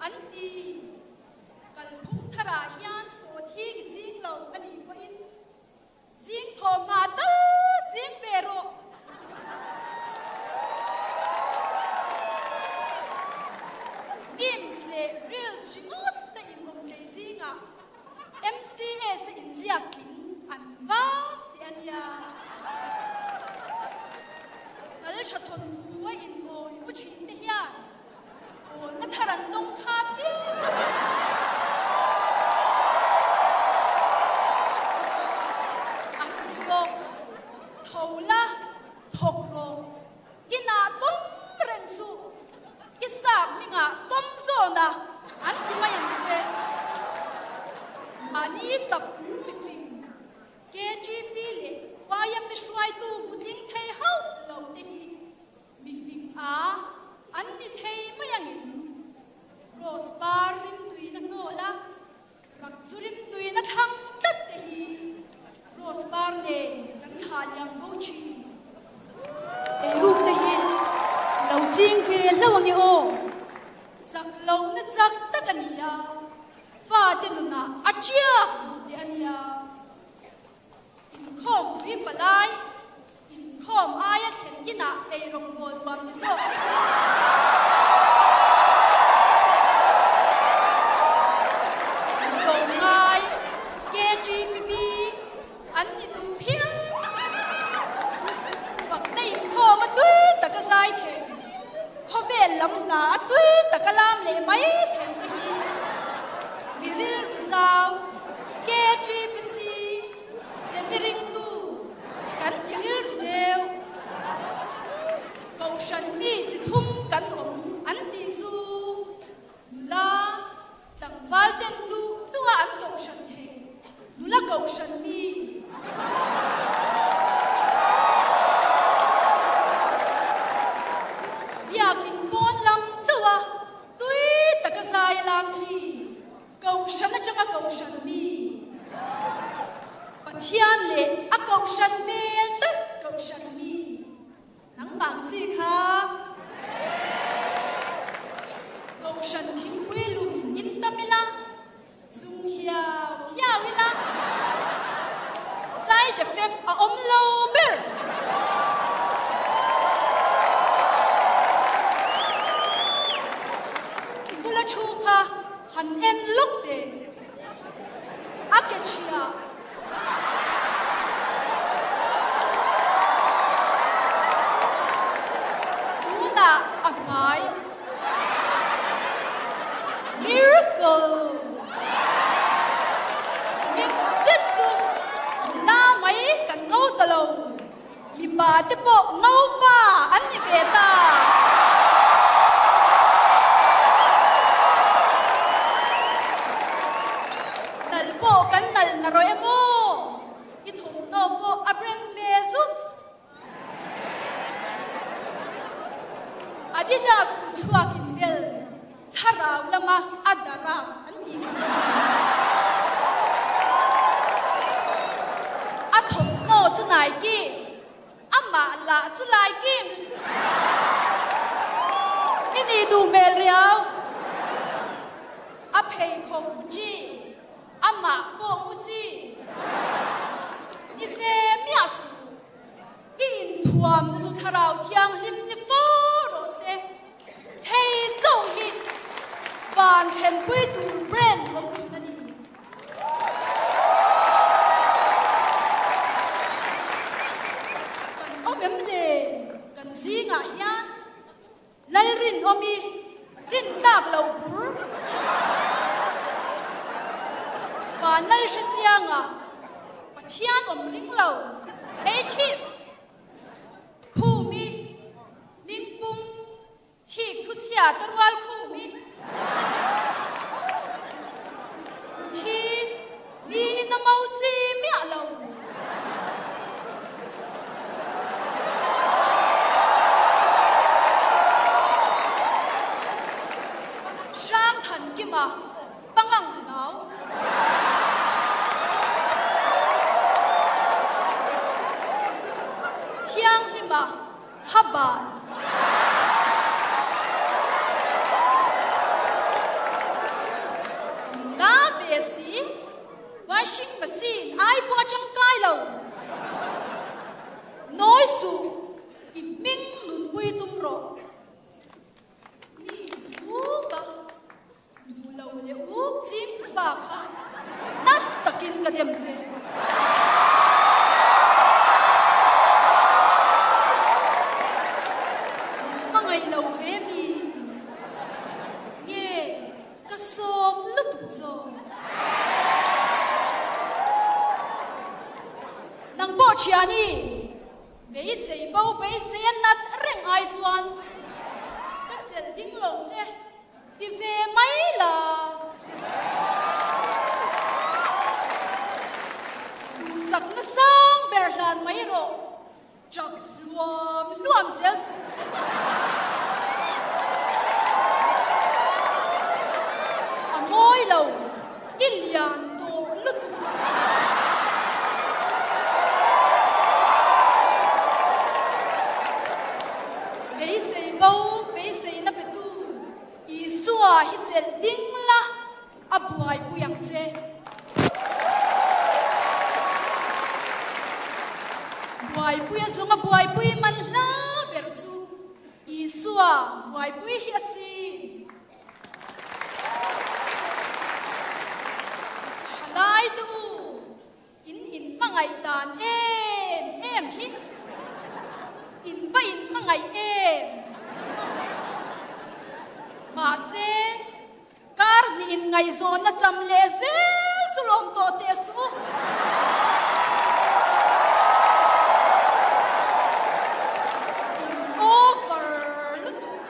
An ti. Kalphung tharah hian sawhthing i ching lo a nih pawhin zing thawhhma tal ching ve rawh. Memes leh reels ringawt te inawm thei zingah MCS a inziak tling an vang tih a nia. Sal tha thawnthu a inmawi u thin te hian Pawlna thar an dawng kha viau. An ti bawk. Tho la, thawk rawh. Inah tawm reng suh. I sap hmingah tawm zawn a, an ti mai ang che. Mahni tap mifing KGP leh YMA hruaitu hmutling thei hauh lo te hi Mifing a an ni thei mai angin Rose par rimtuina hnawl a, rak chu rimtuina thlang tlat te hi Rose par nen kan thlah liam fo thin. Eiruk te hi lo ching ve hlauh ange aw, chak lohna chak tak a ni a, fate nunah a tiak duh teh a nia. Inkhawm pui palai, inkhawm aia thlen inah eirawngbawl nuam ti zawk te hi. Tlawmngai, KGPB, an ni duh phian. Fakna inkhawm a tui taka zai thei, khawvel lam hna a tui taka lam leh mai thei te hi mi rilru zau. KGPC Semiringtu kan ti rilru deuh. Kohhran mi chi thum kan awm an tih chu nula tlangval ten duh duh a an kohhran thei, nula kohhran mi. Biakin pawn lam chauh a tui taka zai a lam chi. Kohhran atanga kohhran mi, Pathian leh a kohhran hmel tlat kohhran mi, nangmah ang chi kha kohhran thingpui lum in tam ila, zung hiau hiau ila, side effect a awm lo ber. Bula thu kha Han en lawk teh, a ke chhia. Tunah a hmai. Miracle! Min zet chu nula mai kan ngo ta lo. Mipa te pawh ngopa an ni ve ta. Nalh pawh kan nalh na rawh em aw? I thawmhnaw pawh a brand ve zuks. Adidas kut chhuak in bel thlarau lama a daras an tih kha. A thawmhnaw chu Nike, amah lah chu Laikim. I nih duh hmel riau. A pheikhawk Gucci, amah pawh Gucci. Ni ve miah suh. I inthuamna chu Thlarau Thianghlim ni fo rawh se. Hei chauh hi van thlenpui tur brand awm chhun a ni. Kan awm em le? Kan zingah hian Lalrinawmi rintlak lo bur van lal hre chianga Pathian awm ring lo atheist. Khumi, Mingpum, thik thuchhia te rual khumi, Ruthi, mi in a mo chi miah lo. Hrang Thankima, Pangang hlau. Thianghlima ha ban. Washing machine ai pawh a tangkai lo. Nawi suh, i hming nunpui tum rawh. Mi uk a, duh lo leh uk ching tu pa kha nat takin ka dem che. Min hmangaih lo ve mi nge ka soft lutuk zawk. Nang pawh thiani. Beisei bo beisei a nat reng ai chuan ka chelh ding lo che ti ve mai la. Duhsakna sang ber hlan mai rawh, chak hluam hluam zel suh. A mawi lo. I lian tawh lutuk. Beisei bo, beiseina petu Isua hi chelh ding la, a buaipui ang che. Buaipui a zawnga buaipui man hla ber chu Isua buaipui hi a si. Thalai te u, in in hmangaih dan em em hi, in va in hmangaih em? Mahse, kar hnih in ngaihzawnna cham leh zel chu lawm tawh teh suh u. In over lutuk.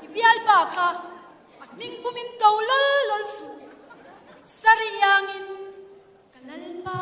I bialpa kha a hming pumin ko lal lal suh. Sari iangin ka lalpa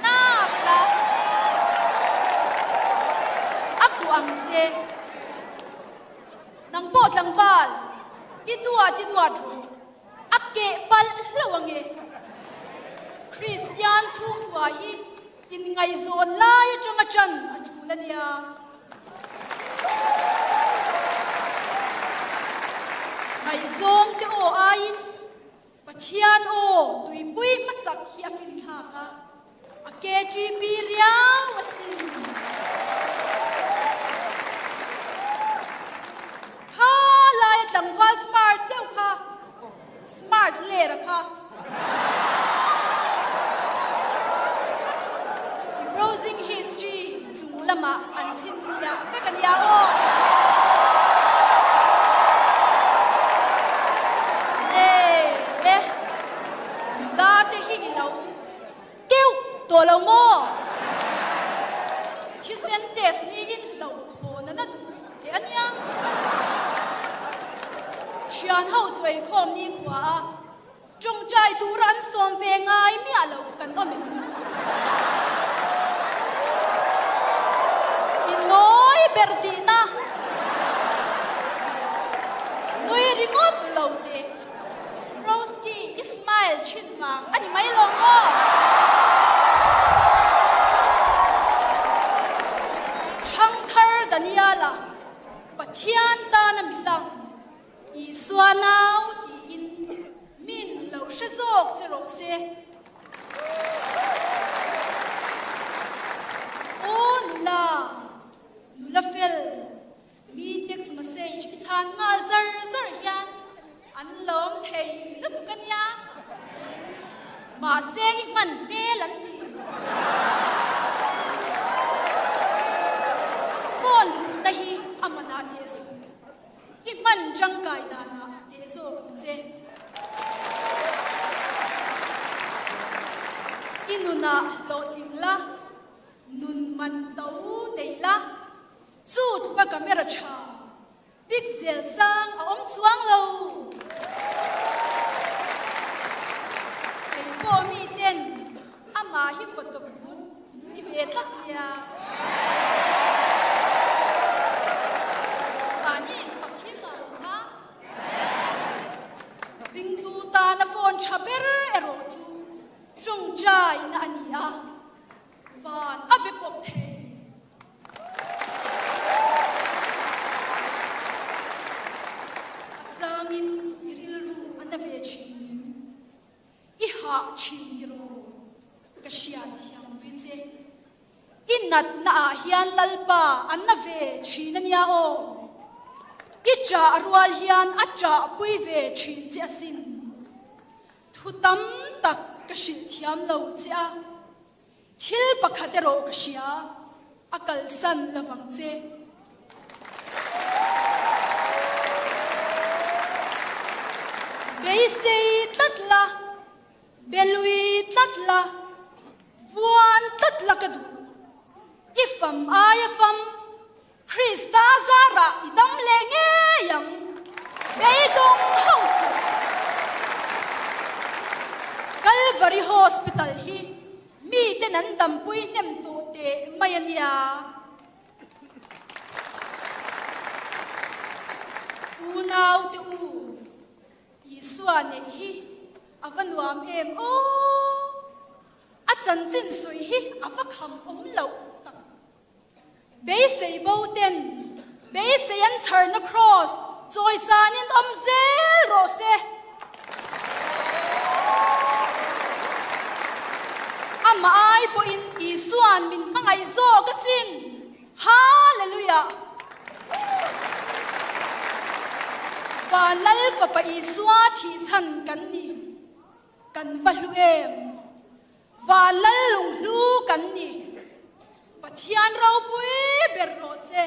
nap la a kuah ang che. Nang pawh tlangval i duat i duat rawh a keh palh hlauh ange. Kristian chhungkua hi inngaihzawn lai atanga ṭan a ṭul a nia. Ngaihzawng te aw aiin Pathian aw tuipui hmasak hi a finthlak a, a KTP riau a sin. Kha laia tlangval smart deuh kha, smart lera kha. I browsing history chung lamah an chhinchhiah vek a nia aw. Le le, nula te hi i lo keuh tawh lo maw? Thisen test niin hlauhthawn a na duh teh a nia. Thian ho chu eikhawm nikhua a. Tawngtai tura an sawm ve ngai miah lo kan awm em? I nawi ber tihna nui ringawt lo teh. Roski i smile thin vang a ni mai lo maw? Thangthar Daniela Pathian tana mi lang. Isua nau tiin min lo hre zawk che rawh se. Aw nula, nula fel, mi text message i chhan nghal zar zar hian an lawm thei lutuk a nia. Mahse i hman hmel an ti. Phone hlutna hi a manah teh suh. I hman tangkai danah teh zawk ang che. I nunah hlawhtling la, nun man to nei la, chu tluka camera tha pixel sang a awm chuang lo. Kei pawh mi ten amah hi photo booth min ti ve tlat nia. Mahni infak hi nuam kha. Ringtu tana phone tha ber erawh chu tawngtaina a ni a, van a be pawp thei. A changin i rilru a na ve thin. I hah thin. ah hian Lalpa a na ve thin a nia aw. I ṭah rual hian a ṭahpui ve thin che asin. Thu tam tak ka hrilh thiam lo che a, thil pakhat erawh ka hria, a kalsan lovang che. Beisei tlat la, belui tlat la, vuan tlat la ka duh. I fam aia fam Krista zarah i dam leh ngei ang, beidawng hauh suh. Calvary Hospital hi miten an dampui hnem tawh teh mai a nia. Unaute u, Isua neih hi a va nuam em aw! A chanchin sawi hi a va kham awm loh tak. Beisei bo ten beisei an chharna kraws chawisanin awm zel rawh se. Amah ai pawhin Isua'n min hmangaih zawk asin. Hallelujah! Van Lal Fapa Isua thihchhan kan ni. Kan va hlu em? Van Lal lunghlu kan ni. Pathian ropui ber rawh se.